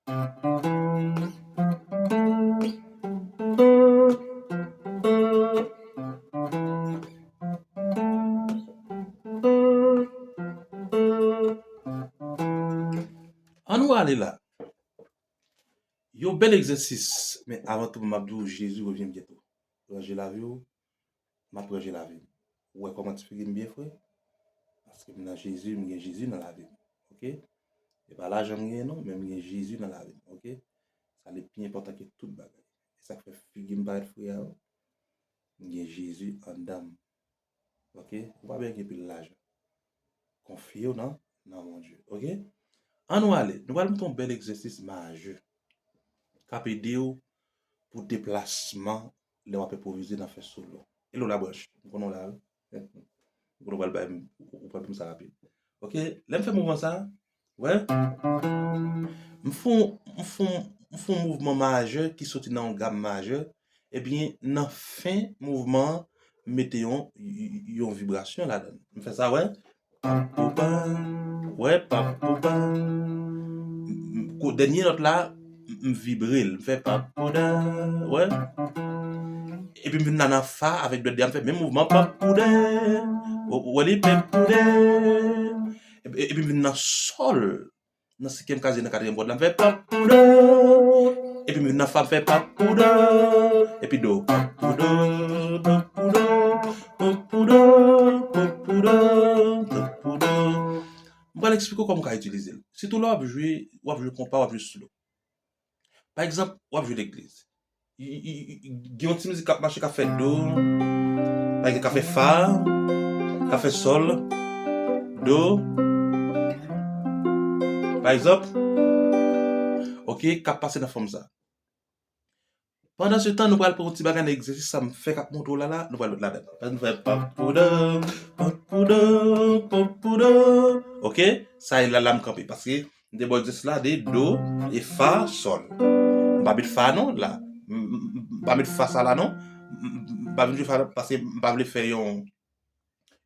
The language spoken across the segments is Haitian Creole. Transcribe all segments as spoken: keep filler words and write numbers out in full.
Ann nou ale la. Yon bèl egzèsis, men avan tou, m ap di w, Jezi revyen byento. Ranje lavi w, m ap ranje lavi m. Ou wè kòman ti figi m byen fre? Paske m nan Jezi, m gen Jezi nan lavi m. Oke? E pa lajan m genyen non, men m gen Jezi nan lavi m. Oke? Sa li pi enpòtan ke tout bagay. E sa k fè figi m parèt fre a yo. M gen Jezi anndan m. Oke? Ou pa bezwen gen pil lajan. Konfye w nan, nan Bondye. Oke? Ann nou ale. Nou pral montre yon bèl egzèsis majè k ap ede w pou deplasman lè w ap enpwovize nan fè solo. Hello Labranche. M konnen w la, wi. M konnen w pral bay m, ou pral ban m sa rapid. Oke? Lè m fè mouvman sa, wè? M fè yon, m fè yon, m fè yon mouvman majè ki soti nan yon gam majè. Ebyen, nan fen mouvman an, m mete yon, yon vibrasyon ladan l. M fè sa, wè? Pap pou pa, wè, pap pou pa. M, m, kou, dènye nòt la, m, m vibre l. M fè pap pou da, wè. Epi m vin la nan fa avèk dwèt dèyè a, m fè menm mouvman, pap pou da. Ou, ou wè li, pap pou da. Epi, epi m vin nan sòl. Nan senkyèm kazye, nan katriyèm kòd la, m fè pap pou do. Epi m vin nan fa, m fè pap pou do. Epi do, pap pou do, pap pou do, pap pou do, pap pou do, pap pou do. M pral eksplike w kòman w ka itilize l. Sitou lè w ap jwe, w ap jwe konpa, w ap jwe slow. Pa egzanp, w ap jwe legliz. I, i, i, i, gen yon ti mizik k ap mache, k ap fè do, pa egzanp, k ap fè fa, k ap fè sòl, do. Pa egzanp, oke, k ap pase nan fòm sa. Pandan se tan, nou pral pran yon ti bagay nan egzèsis sa m fè k ap montre w la la, nou pral met ladan. Nou fè pap pou do, pap pou do, pap pou do. Oke? Sa e la, la m kanpe, paske m te ba w egzèsis la de do e fa, sòl. M pa met fa non la. M, m, m, m pa met fa sa la non. M, m, m pa vin jwe fa paske m pa vle fè yon,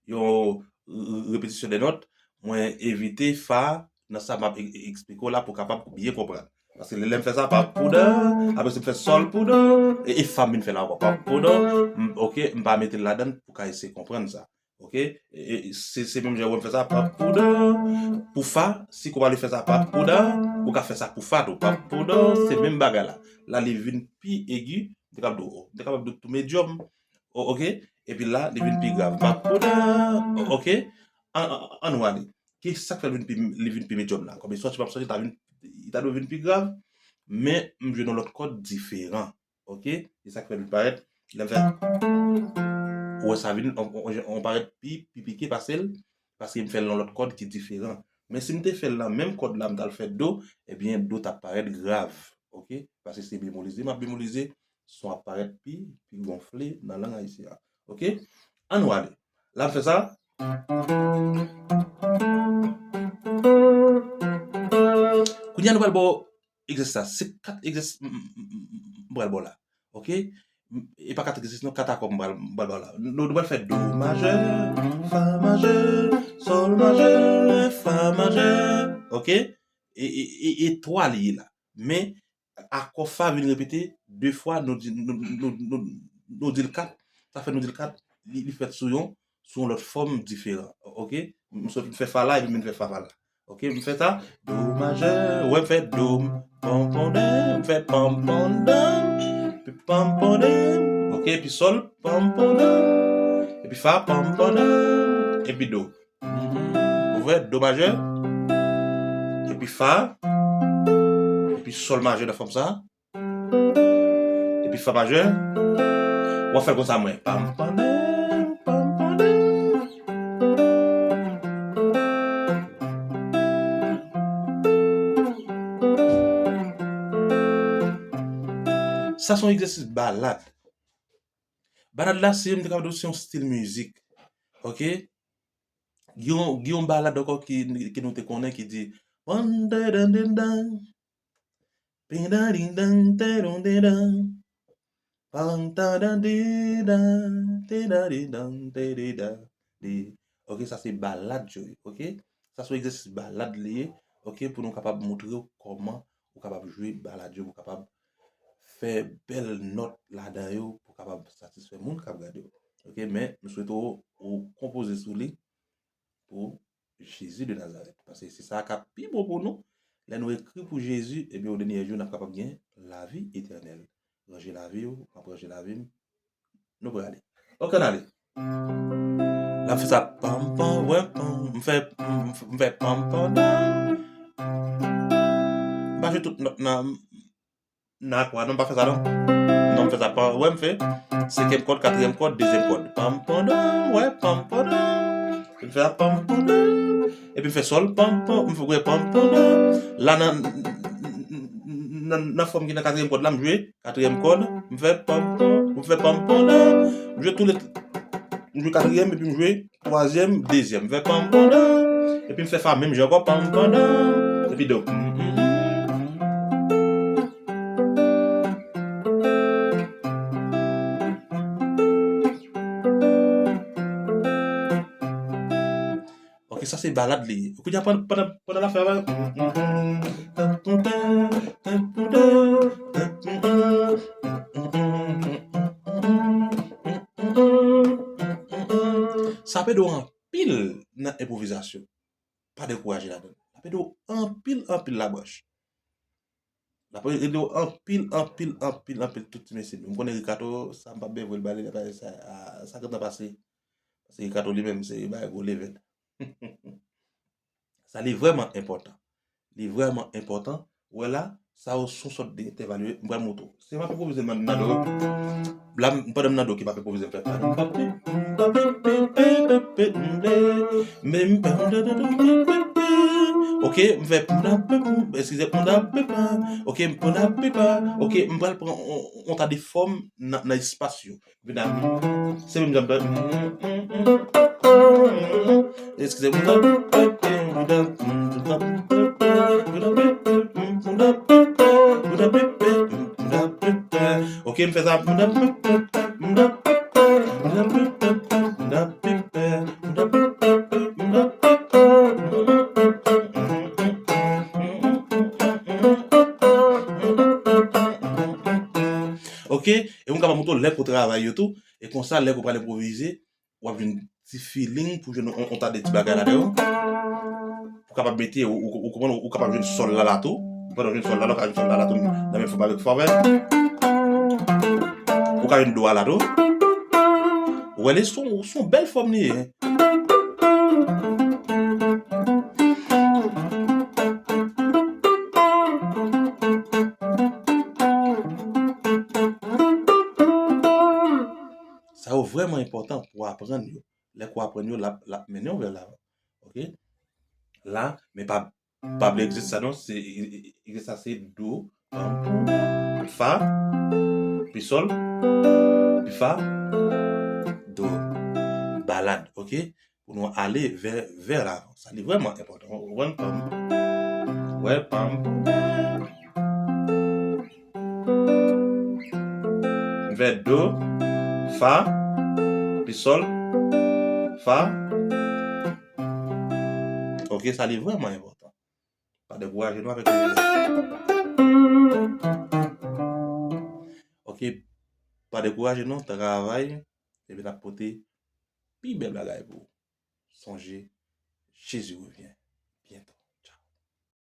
yon re-, repetisyon de nòt. Mwen evite fa nan sa m ap e-, e-, eksplike w la pou w kapab byen konprann. Paske lè, lè m fè sa, pap pou do, apre se m fè sòl pou do, e, e fa m vin fè la ankò, pap pou do, m, oke, m pa mete l ladan l pou w ka eseye konprann sa. Oke? E, e, se, se menm jan wè m fè sa, pap pou do. Pou fa, si w pa vle fè sa, pap pou do. Ou ka fè sa pou fa tou, pap pou do. Se menm bagay la. La, li vin pi egi. M te kapab di w, m te kapab di w tou medyòm. O-, oke? Epi la, li vin pi grav. Pap pou do. O-, oke? An, an, an nou ale. Ki sa k fè l vin pi, li vin pi medyòm la? Kòm e sòti, m ap sòti, li ta vin, li ta dwe vin pi grav. Men, m jwe nan lòt kòd diferan. Oke? E sa k fè l parèt, lè m fè, ou wè sa vin, on, on, on parèt pi, pi pike pase l, paske m fè l nan lòt kòd ki diferan. Men si m te fè l nan menm kòd la, m t al fè do, ebyen, do t ap parèt grav. Oke? Paske se bemolize, m ap bemolize, son ap parèt pi, pi gonfle nan lang ayisyen an. Oke? An nou ale. La m fè sa. Kounye a nou pral ba w egzèsis la. Se kat egzèsis m, m, m, m, m pral ba w la. Oke? M, e pa kat egzèsis non, kat akò m pral, m pral ba w la. Nou, nou pral fè do majè, fa majè, sòl majè, fa majè. Oke? E, e, e, e twa li ye la. Men, akò fa vin repete de fwa, nou di, nou, nou, nou, nou di l kat, sa fè nou di l kat, li, li fèt sou yon, sou yon lòt fòm diferan. Oke? M sot fè fa la, epi m vin fè fa la. Oke? M fè sa, do majè, wè, m fè do, pam, pam, dam, m fè pam, pam, dam, epi pam, pam, dam, oke, epi sòl, pam, pam, dam, epi fa, pam, pam, dam, epi do. Ou wè, do majè, epi fa, epi sòl majè nan fòm sa, epi fa majè. W ap fè l konsa, mwen. Pam, pam, dam, pam, pam, dam. Sa se yon egzèsis balad. Balad la, se, m te kapab di w, se yon stil mizik. Oke? Gen yon, gen yon balad ankò ki, ki nou te konnen ki di, pandandandendan, pindandidan, tedondendan, pantandandida, tedadidan, tedida, di. Oke, sa se balad yo ye, oke? Sa se yon egzèsis balad li ye, oke, pou nou kapab montre w kòman ou kapab jwe balad yo, pou kapab fè bèl nòt ladan yo, pou kapab satisfè moun k ap gade w. Ok, men m swete w, ou konpoze sou li pou Jezi de Nazarèt. Paske se sa k ap pi bon pou nou. Lè nou ekri pou Jezi, ebyen, o dènye jou, n ap kapab gen lavi etènèl. Ranje lavi w, m ap ranje lavi m. Nou prale. Ok, ann ale. La m fè sa pam, pam, wè, pam. M fè, m, m fè pam, pam, dan. M pa jwe tout nòt nan, nan akò a, non, m pa fè sa, non. Non, m fè sa, pam, wè, m fè senkyèm kòd, katriyèm kòd, dezyèm kòd. Pam, pam, dan, wè, pam, pam, dan. M fè sa, pam, pam, dan. Epi m fè sòl, pam, pam, m fè, wè, pam, pam, dan. La, nan, nan, nan fòm ki nan katriyèm kòd la, m jwe katriyèm kòd, m fè pam, pam, m fè pam, pam, dan. M jwe tou le, m jwe katriyèm, epi m jwe twazyèm, dezyèm, m fè pam, pam, dan. Epi m fè fa menm jan ankò, pam, pam, dan. Epi do. Ok, sa se balad li ye. Kounye a, pandan, pandan, pandan l ap fè, sa ap ede w anpil nan enpwovizasyon. Pa dekouraje ladan l. L ap ede w anpil, anpil labranch. L ap ede w anpil, anpil, anpil, anpil, tout ti mesye. M konnen Ricardo, sa m p ap byen voye l ba li, sa, sa gentan pase. Paske Ricardo li menm, se bagay gwo levèt. Sa li vrèman enpòtan. Li vrèman enpòtan. Ou wè la, sa yo se yon sòt de entèval yo, m pral montre w. Se m ap enpwovize nan, nan do. La, m, pandan m nan do ki m ap enpwovize, m fè. Ok, m fè. Eskize, ok, m pral pran yon, yon ta de fòm nan, nan espas yo. Se menm jan. Eskize. Ok, m fè sa. Ok, e m kapab montre w lè pou travay yo tou. E konsa, lè pou pral enpwovize, w ap jwenn ti feeling pou jwenn yon, yon ta de ti bagay ladan yo. Pou kapab mete, ou, ou, ou konprann, ou kapab jwenn sòl la la tou. Pandan w jwenn sòl la la, ou ka jwenn sòl la la tou. Nan menm fòm avèk fòvè. Ou ka jwenn do a la tou. Ou wè, li se yon, se yon bèl fòm li ye. Sa yo vrèman enpòtan pou w aprann yo. Lè ke w aprann yo, l ap, l ap mennen w vè lavan. Ok? La, men pa, pa bliye egzèsis sa non, se, egzèsis sa se do, pam, fa, pi sòl, pi fa, do. Balad, ok? Pou nou ale vè, vè lavan. Sa li vrèman enpòtan. Ou konprann? Pam. Wè, pam. M fè do, fa, pi sòl, fa. Ok, sa li vrèman enpòtan. Pa dekouraje nou avèk li. Ok, pa dekouraje nou, travay, epi n ap pote pi bèl bagay pou ou. Sonje, Jezi revyen byento.